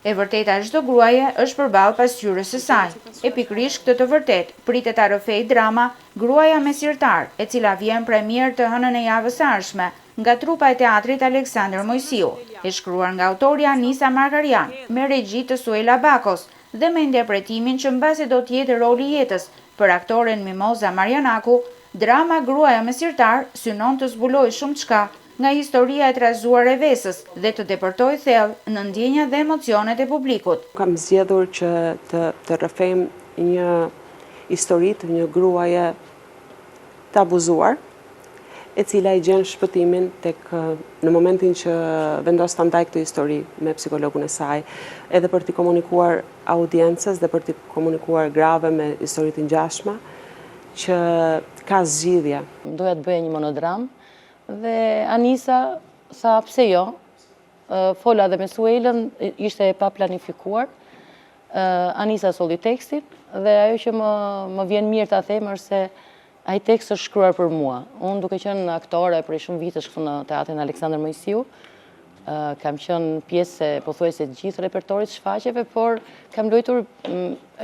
E vërteta e çdo gruaje është përballë pasqyrës së saj. E pikërisht këtë të vërtetë pritet ta rrëfejë drama Gruaja me sirtar, e cila vjen premierë të hënën e javës së ardhshme nga trupa e teatrit Aleksandër Moisiu, e shkruar nga autorja Anisa Margaryan, me regji të Suela Bakos dhe me interpretimin që mbase do të jetë roli i jetës për aktoren Mimoza Marjanaku, drama Gruaja me sirtar synon të zbulojë shumëçka nga historia e trazuar e Vesës dhe të depërtojë thellë në ndjenjat dhe emocionet e publikut. Kam zgjedhur që të të rrëfejmë një histori të një gruaje të abuzuar, e cila e gjen shpëtimin tek në momentin që vendos ta ndajë këtë histori me psikologun e saj, edhe për t'i komunikuar audiencës dhe për t'i komunikuar grave me histori të ngjashme, që ka zgjidhje. Doja të bëja një monodramë dhe Anisa tha pse jo, fola dhe me Suelën, ishte e paplanifikuar, Anisa solli tekstin dhe ajo që më, më vjen mirë ta them është se ai tekst është shkruar për mua. Unë duke qenë aktore prej shumë vitesh këtu në Teatrin Aleksandër Moisiu, kam qenë pjesë e pothuajse të gjithë repertorit shfaqjeve, por kam luajtur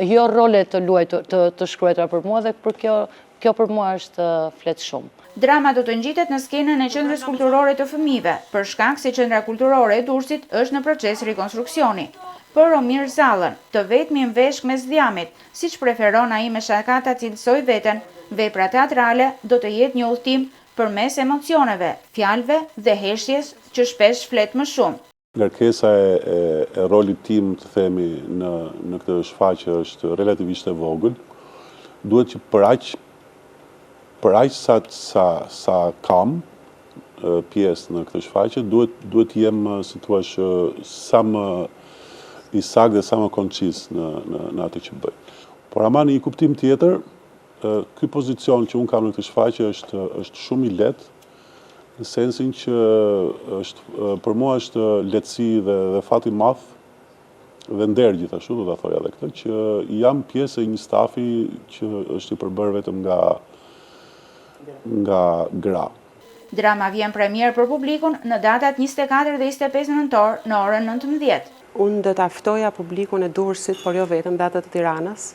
jo role të luajtur të, të shkruajtura për mua dhe për kjo kjo për mua është flet shumë. Drama do të ngjitet në skenën e Qendrës Kulturore të Fëmijëve, për shkak se Qendra Kulturore e Durrësit është në proces rikonstruksioni. Për Romir Zallën, të vetmin veshk mes dhjamit, siç preferon ai me shaka ta cilësojë veten, vepra teatrale do të jetë një udhëtim përmes emocioneve, fjalëve dhe heshtjes që shpesh flet më shumë. Ngarkesa e, e, e rolit tim, të themi, në, në këtë shfaqje është relativisht e vogël. Duhet që për aq për aq sa sa sa kam pjesë në këtë shfaqje, duhet duhet të jem, si thua, sa më i saktë dhe sa më konciz në në në atë që bëj. Por ama në një kuptim tjetër, ky pozicion që unë kam në këtë shfaqje është është shumë i lehtë në sensin që është për mua është lehtësi dhe dhe fat i madh dhe nder gjithashtu do ta thoja edhe këtë që jam pjesë e një stafi që është i përbërë vetëm nga nga gra. Drama vjen premierë për publikun në datat 24 dhe 25 nëntor në orën 19. Unë do ta ftoja publikun e Durrësit, por jo vetëm, dhe atë të Tiranës,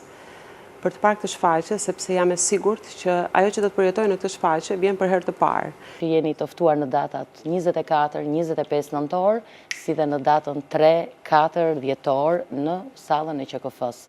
për të parë këtë shfaqje, sepse jam e sigurt që ajo që do të përjetoj në këtë shfaqje vjen për herë të parë. Jeni të ftuar në datat 24, 25 nëntor, si dhe në datën 3, 4 dhjetor në sallën e QKF-së.